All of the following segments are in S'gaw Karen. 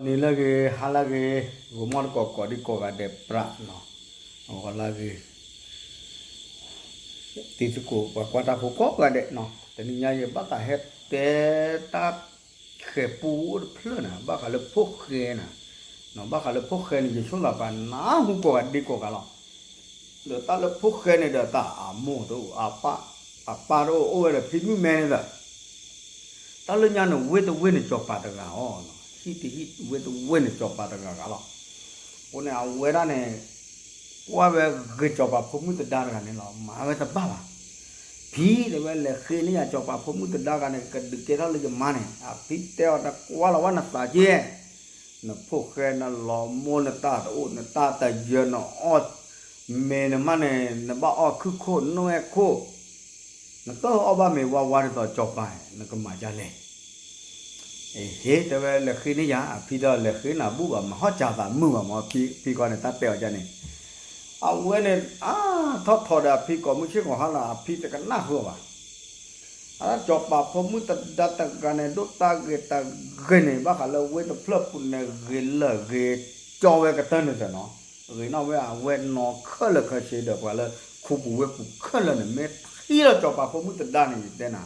နံၤလၢအဂ့ၤ ဟါလၢအဂ့ၤ, ဂီၤမီၢ်တကိးကိးဒံကိးဂၤဒဲးပြးနီၤ, ဂီၤလၢအဂ့ၤ, တံၤသကိးပှၤကွၢ်တၢ်ဖိကိးဂၤဒဲးနီၤ, တနံၤညါယဘၣ်သးဟဲတဲတၢ်ဃဲၤပူအိၣ်တဖျၢၣ်န့ၣ် ဘၣ်ဃးလၢဖိၣ်ဃဲန့ၣ်, ဘၣ်ဃးလၢဖိၣ်ဃဲန့ၣ် ယဆိကမိၣ်ပှၤနၢ်ဟူကိးဂၤဒဲးကိးဂၤလီၤ. ဒီးတၢ်လၢဖိၣ်ဃဲန့ၣ်ဒီးတၢ်အမိၢ်တအိၣ် အပၢ်တအိၣ် အိၣ်ဝဲဒီးဖံမုၣ်မဲန့ၣ်ဒီး တၢ်လၢညါန့ၣ် ဝ့ၢ်တဝ့ၢ်န့ၣ် စီၤပၤတဂၤအီၤ, ဟံၣ်တဟံၣ် ဝ့ၢ်တဝ့ၢ်န့ၣ် စီၤပၤတဂၤဂၤလီၤ. အဃိန့ၣ် အဝဲဒၣ်န့ၣ် ကွၢ်ဝဲဂ့ၤစီၤပၤဖိမုၣ်သဒါတဂၤန့ၣ်လီၤ, မၤဝဲတဘၣ်ဘၣ်. ဖံတဲဝဲ လဲၤဃ့န့ၢ်ယၤစီၤပၤဖိမုၣ်သဒါတဂၤန့ၣ် ကဒုးကဲထီၣ်လၢယမါန့ၣ်, အဖံတဲအီၤ နကွၢ်လီၤဝဲနသးက့ နဖိၣ်ဃဲ နလီၤမိၢ် နတၢ်တအိၣ် နတၢ်တယၢၤ နအီၣ်မ့ၤနမါန့ၣ် နဘၣ်အီၣ်ခုၣ်ခိၣ်နွဲၣ်ခိၣ်, နတအီၣ်ဘၣ်မ့ၤဝါဝါဒ်သိးစီၤပၤ နကမၤဒ်လဲၣ်. ဟ့ၣ်တဲဝဲ လဲၤဃ့န့ၢ်ယၤ, အဖံဒီးလဲၤဃ့နၤဘူၣ်ဘၣ် မၤဟီၣ်စၢၤသးမုာ်ဘၣ်မး, ဖံဃီန့ၣ် တၢ်တဲအီၤဒ်န့ၣ်, အဝဲန့ၣ် အါထီၣ်ထီၣ်ဒီးအဖံကိးမုၢ်ဆ့ၣ်ကိးဟါလီၤ အဖံတကနၣ်ဃုာ်အီၤဘၣ်. အစီၤပၤဖိမုၣ်သဒါတဂၤန့ၣ် ဒိၣ်တၢ်ဂ့ၤတၢ်ဂ့ၤန့ၣ် ဘၣ်ဃးလၢဝ့ၢ်တဖျၢၣ်ပူၤန့ၣ် ဂ့ၤလၢာ်ဂ့ၤကၠီဝဲကတၢၢ်န့ၣ်စ့ၢ်နီၤ, ဂ့ၤနီၣ်ဝဲအဝဲနီၤခဲလၢာ်ခဲဆ့ဒီး ပှၤလၢခူပူၤဝ့ၢ်ပူၤခဲလၢာ်န့ၣ် မ့ၢ်ထံၣ်လီၤစီၤပၤဖိမုၣ်သဒါန့ၣ် ယတဲနၤ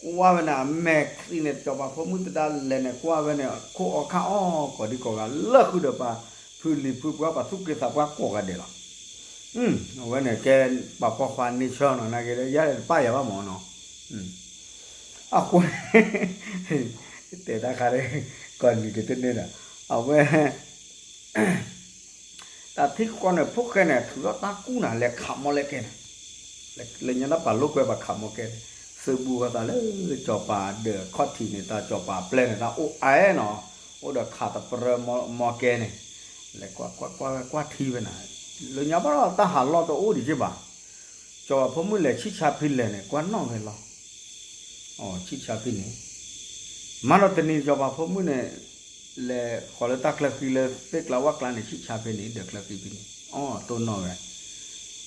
ကွၢ်ဝဲန့ၣ် အမဲာ်ချံန့ၣ် စီၤပၤဖိမုၣ်သဒါလဲၤန့ၣ် ကွၢ်ဝဲန့ၣ် ခိၣ်အီခါအီ ကိးဒံကိးဂၤလၢဃုာ်ဒီးပှၤဖုလံၤဖုပှၢ် ပှၤသူၣ်က့သးပှၢ်ကိးဂၤဒဲးလီၤ. အဝဲန့ၣ်ကဲပှၤပိာ်ခွါန့ဆၢနီၤ နာ်က့ဒီး ယၤတပၢ်ယၤဘၣ်မးနီၤ. အဃိန့ၣ် တဲတၢ်ခါဒီး ကီၢ်နံၤကတန့ၢ်ဒီး အဝဲ တၢ်ထံၣ်ဃီန့ၣ် ဖိၣ်ဃဲန့ၣ် ထုးထီၣ်တၢ်ကူၣ်နၤ လဲၤခးမီၢ်လဲကဲန့ၣ်, လၢညါတၢ်ပာ်လိာ်ကွဲပှၤခးမီၢ်ကဲန့ၣ်, သုးဘူးဃီသးလၢစီၤပၤဒီးခီၣ်ထံးန့ၣ် တၢ်စီၤပၤပျဲန့ၣ် တၢ်အိၣ်အါနီၤ, အိၣ်ဒီးခးတပြၢမီၢ်ကဲန့ၣ်, လဲၤကွၢ်ကွၢ်ကွၢ်ဝဲကွၢ်ထံဝဲနၤ, လၢညါဘၣ်ဒီးတၢ်ဟးလီၢ်တအိၣ်ဒံးက့ဘၣ်, စီၤပၤဖိမုၣ်လဲၤဆံၣ်ဆါဖံလဲၣ်န့ၣ် ကွၢ်နီၣ်ဝဲလီၤ. ဆံၣ်ဆါဖဲန့ၣ်, မၤဒီးတနံၤစီၤပၤဖိမုၣ်န့ၣ် လဲၤဃီၤလၢတၢ်ချၢဃံလၢသ့ၣ်ကျါဝၣ်ကျါန့ၣ် ဆံၣ်ဆါဖဲန့ၣ် ဒီးချၢဃံဖဲန့ၣ် အီၣ်တိၢ်နီၣ်ဝဲ,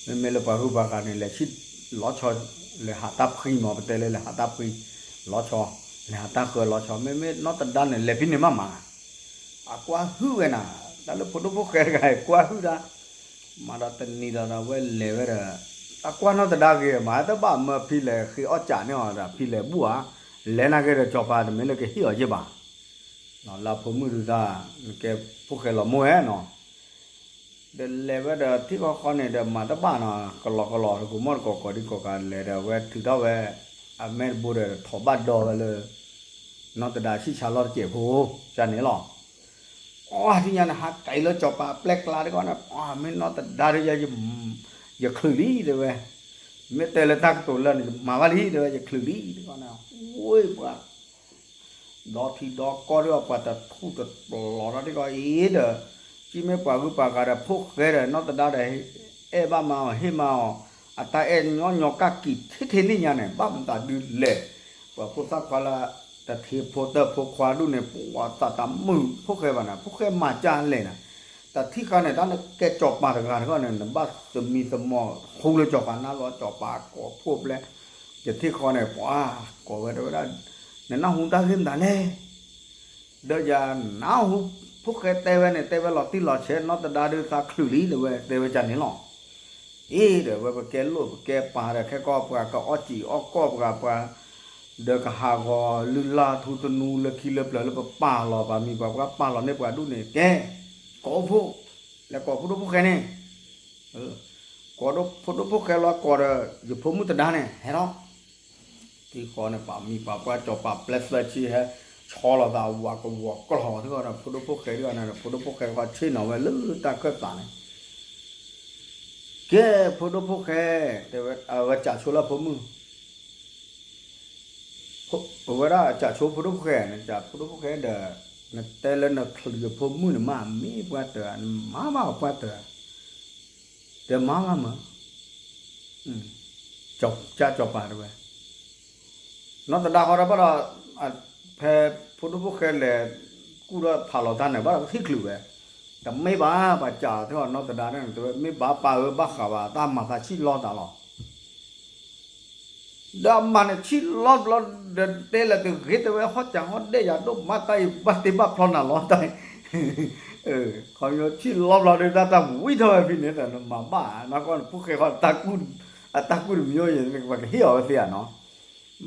မ့မ့ၢ်လၢပှၤဂုၤပှၤဂၤန့ၣ် လဲၤဆံၣ်လီၤဆီ, လဲၤဟးတၢ်ဖှံမး ပတဲလၢလဲၤဟးတၢ်ဖှံ, လီၤဆီ, လဲၤဟးတၢ်ဃၢၤလီၤဆီ, မ့မ့ၢ်နီၢ်သဒါန့ၣ် လဲၤဖဲန့ၣ်မးမး အကွၢ်ဟုၣ်ဝဲနၤ, တၢ်လၢဖိဒိၣ်ဖိၣ်ဃဲတဂၤအံၤ ကွၢ်ဟုၣ်တၢ်, မၤဒီးတနံၤဒီးဝဲလဲၤဝဲဒီး, တၢ်ကွၢ်နီၢ်သဒါဂ့ၤ မၤတဘၣ်မၢဖံလဲၤဃ့အီၣ်စးန့ၢ်အီၤဒီး ဖံလဲၤဘူၣ်ဧါ, လဲၤနာ်က့ဒီးစီၤပၤတမ့ၢ်လၢကဟ့ၣ်အီၤယ့ၢ်ဘၣ်, လၢဖိမုၣ်ဒုးတၢ်, နကဲဖိၣ်ဃဲလီၤမိၢ်ဝဲနီၤ ဒီးလဲၤဝဲဒီးထံၣ်ဃီဃီန့ၣ်ဒီးမၤတဘၣ်နီၤ ကလီကလီတကိးမီၢ်တကိးကိးဒံကိးဂၤလဲၤဒီး အဝဲထုးထီၣ်ဝဲ အမဲာ်တဘိဒီးထီၣ်ဘၣ်ဒီဝဲလၢ နီၢ်သဒါဆံၣ်ဆါလီၢ်တစဲးဖိ ကန့ၣ်လီၤ. အီ ထံၣ်ညါန့ၣ် ဟးကဲလၢစီၤပၤပျဲကျါတခီန့ၣ် အီ မ့ၢ်နီၢ်သဒါဒီး ယချုးလံတဲဝဲ, မ့ၢ်တဲလၢတၢ်ကတိၤလၢာ်န့ၣ် ယမၤဘၣ်လံတဲဝဲ ယချုးလံတခီန့ၣ် ဝ့ၢ်ပှၤ ဒီထံဒီကီၢ်ဒီးပှၤတထူၣ်တပျီၤထီၣ်တခီအံၤဒီး ကမ့ၢ်ပှၤဂုၤပှၤဂၤဒီး ဖိၣ်ဃဲဒီး နီၢ်သဒါဒီး အဲၣ်ဘၣ်မၤအီၤ ဟ့ၣ်မၤအီၤ, အတၢ်အဲၣ်ညီညီကၣ်ကံၤထံထံန့ၣ်ညါန့ၣ် ဘၣ်မတၤဒုးလဲၣ်, ပှၤဖိသၣ်ခွါလၢ တထံဖိတၢ်ဖိခွါဒူၣ်န့ၣ် ပှၤသးတမုာ်ဖိၣ်ဃဲဘၣ်န့ၣ် ဖိၣ်ဃဲမၤကၢ်လဲၣ်န့ၣ်, တၢ်ထံၣ်ဃီန့ၣ် တၢ်နကဲစီၤပၤတဂၤတခီန့ၣ် နဘၣ်သမံသမိးဃူလၢစီၤပၤနါလီၤ စီၤပၤကိးဖှိၣ်ပျဲ, တထံၣ်ဃီန့ၣ် ပှၤကိးဝဲတဲဝဲဒၣ် နနၢ်ဟူတၢ်ဂ့ၢ်မတၤလဲၣ် ဒီးယနၢ်ဟူ ဖိၣ်ဃဲတဲဝဲန့ၣ် တဲဝဲလီၤတံၢ်လီၤဆဲး နီၢ်သဒါဒုးသးချုးလံတဲဝဲ တဲဝဲကန့ၣ်လီၤ. အ့ဒီးဝဲပကဲလိာ်ပကဲပာ်ဒီး ခဲကီၢ်ပှၤကအီၣ်စံာ်အီၣ်ကီၢ်ပှၤပှၤ, ဒီးကဟးဂီၤလုၢ်လၢ်ထူသနူလၢခံလၢပျၢၤလၢပပာ်လီၤ ပှၤမံၤပှၤပှၢ်ပာ်လီၤန့ၢ်ပှၤဒူၣ်န့ၣ် ကဲ, ကိးဖိ, လဲၤကိးဖိဒိၣ်ဖိၣ်ဃဲန့ၣ် ကိးဒိၣ်ဖိဒိၣ်ဖိၣ်ဃဲလီၤ ကိးဒီး ယဖိမုၣ်သဒါန့ၣ် ဟဲထီၣ်, ထံဃီန့ၣ် ပှၤမံၤပှၤပှၢ်စီၤပၤပျဲသၢဆံဟဲ ဆီလီၤသးဝးကဝီၤကျီၢ်ထံဃီဒီး ဖိဒိၣ်ဖိၣ်ဃဲဒ်န့ၣ်ဒီး ဖိဒိၣ်ဖိၣ်ဃဲဃီဆ့ၣ်နီၤဝဲလၢတၢ်ခၢၣ်သးန့ၣ်, ကဲ ဖိဒိၣ်ဖိၣ်ဃဲ, တဲဝဲ အဝဲကးဆိလၢဖိမုၣ် အဝဲဒၣ်ကးဆိဖိဒိၣ်ဖိၣ်ဃဲ, နကးဖိဒိၣ်ဖိၣ်ဃဲဒီး နတဲလၢနချုးယဖိမုၣ်န့ၣ် မ့ၢ်မ့ၢ်ပှၤတၢၢ်ဧါ, နမၤဘၣ်ပှၤတၢၢ်ဧါ, တဲမၤဘၣ်မး, ကးစီၤပၤတဲဝဲ, နီၢ်သဒါဃီဒီးဘၣ်ဒီး ဖဲဖိဒိၣ်ဖိၣ်ဃဲလဲၤ ကူၣ်ထီၣ်ဖးလီၤတၢ်န့ၣ် ဘၣ်ဒီးကထံၣ်ချုးဝဲ, တမ့ၢ်ဘၣ် ပှၤကးအီၤထဲအီၤ နီၢ်သဒါန့ၣ် တဲဝဲ မ့ၢ်ဘၣ်ပာ်ဧၢ ဘၣ်ဃးဘၣ် တၢ်မၤသးဆံၣ်လီၤသးလီၤ. ဒီးအမၤန့ၣ်ဆံၣ်လီၤဘျီဒီးတဲလၢတဂ့ၤတဲဝဲ ဟီၣ်စးဟီၣ်ဒဲယၤဒိၣ်မးတၢ်အံၤ ဘၣ်တ့ဘၣ်ဖျီနၤလီၤတၢ်အံၤ, ခီဖျိဆံၣ်လီၤဘျီဒီးတၢ်တၢ်ဝံထီၣ်ဝဲဖဲန့ၣ်ဒီး နမၤဘၣ်နီၢ်ကီၢ်န့ၣ် ဖိၣ်ဃဲဃီ အတၢ်ကူၣ်တမံၤယဲၢ်န့ၣ် ပကဟ့ၣ်အီၤဝဲသ့ဧါနီၤ,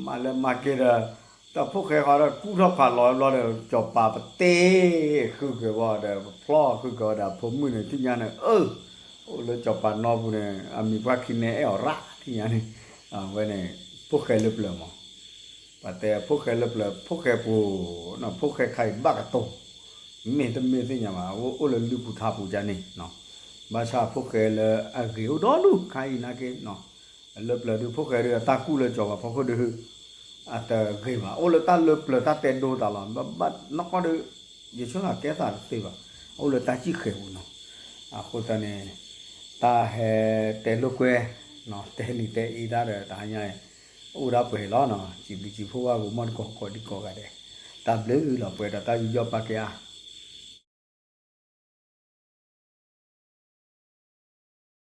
မၤလၢမၤက့ၤဒီး တၢ်ဖိၣ်ဃဲဃီဒီးကူၣ်ထီၣ်ဖးလီၤဘျီဒီး စီၤပၤပတဲ ဃုက့ၤဝဲဒီး ပဖျီဃုက့ၤဝဲဒီး အဖိမုၣ်န့ၣ် ထံၣ်ညါန့ၣ် အၢ အိၣ်လၢစီၤပၤနီၢ်ပူၤန့ၣ် အမံၤပှၢ်ခံန့ၣ်အဲၣ်အီၤရၣ်ထံၣ်ညါန့ၣ်, အဝဲန့ၣ် ဖိၣ်ဃဲလၢပျၢၤမး, ပှၤတဲဖိၣ်ဃဲလၢပျၢၤ ဖိၣ်ဃဲပူၤ, ဖိၣ်ဃဲခါအံၤဘၣ်ကတိၤ, မ့ၢ်တမ့ၢ်သ့ၣ်ညါဘၣ် အဝဲအိၣ်လၢလုၢ်ပူၤထါပူၤကန့ၣ်, ဘၣ်ဆၣ်ဖိၣ်ဃဲလၢအဂ့ၤအိၣ်ဒီဒူၣ်ခါအံၤနာ်က့ လၢပျၢၤဒုးဖိၣ်ဃဲဒုးအတၢ်ကူၣ်လၢစီၤပၤဖီခိၣ်ဒုး အတဂ့ၤဘၣ် အိၣ်လၢတၢ်လၢပျၢၤတၢ်တဲဒိတၢ်လီၤ, ဘၣ်နီၢ်ကီၢ်ဒုး ယဆိကမိၣ်ကဲသးတသ့ဘၣ်, အိၣ်လၢတၢ်စံၣ်ဃဲၤပူၤနီၤ, အဃိသတးန့ၣ် တၢ်ဟဲတဲလိာ်ကွဲ တဲနံၤတဲအံၤတၢ်ဒီးတဟါညါ အိၣ်ဒၣ်ပှဲၤလီၤနီၤ, စံးဘျုးစံးဖှိၣ်ဘၣ်ဂီၤမီၢ်တကိးကိးဒံကိးဂၤဒဲး, တၢ်ဘျုးလီၤပှဲၤဒီးတၢ်ယူးယီၣ်ပာ်ကဲအါ